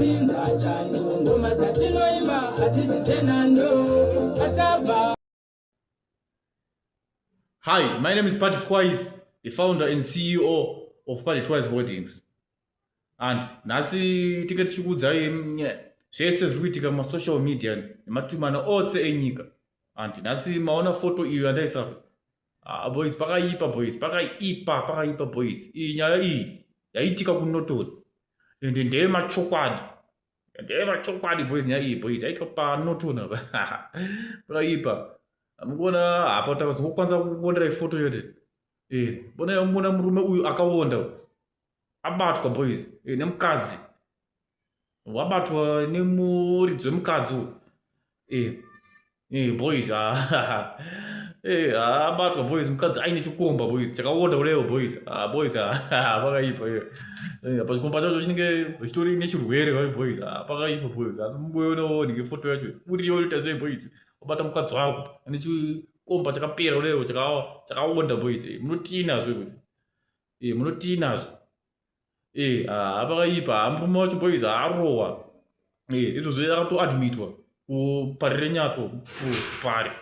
Tinopinza chando, ngoma dzatinoimba hadzisi dzenhando. Atabva. Hi, my name is Party Twice, the founder and CEO of Party Twice Holdings. And nhasi tinge tichikuudzai zvese zviri kuitika mumasocial media nematumana ose enyika. And nhasi maona foto iyo yandaisa. Ah, boys, pakaipa boys, pakaipa, pakaipa boys. Iyi nyaya iyi yaitika kuNorton. Ende ndeyemachokwadi. Ndeyemachokwadi boys nyaya iyi boys. Yaitika paNorton apa. Pakaipa. Mukuona apa takazongokwanisa kukuonerai foto chete. Eh, bona muona murume uyu akawonda. Abatwa boys, eh, nemukadzi. Wabatwa nemuridzi wemukadzi uyu. Eh. Eh, boys ah. Eh, abatwa boys mukadzi aine chikomba boys chakawonda kudaio boys. Ah, boys ah, pakaipa iyo. Eh, apa chikomba chacho chinenge chitori nechirwere vai boys. Ah, pakaipa boys. Ah, mumboionawo nenge foto yacho. Uriyo ita sei boys? Wabata mukadzi wako ane chikomba chakapera kudaio chakawonda boys. Eh, munotii nazvo boys? Eh, munotii nazvo? Eh, ah, pakaipa. Ah, murume wacho boys arohwa. Eh, izvozvo akatoadmitwa kuParirenyatwa kupare.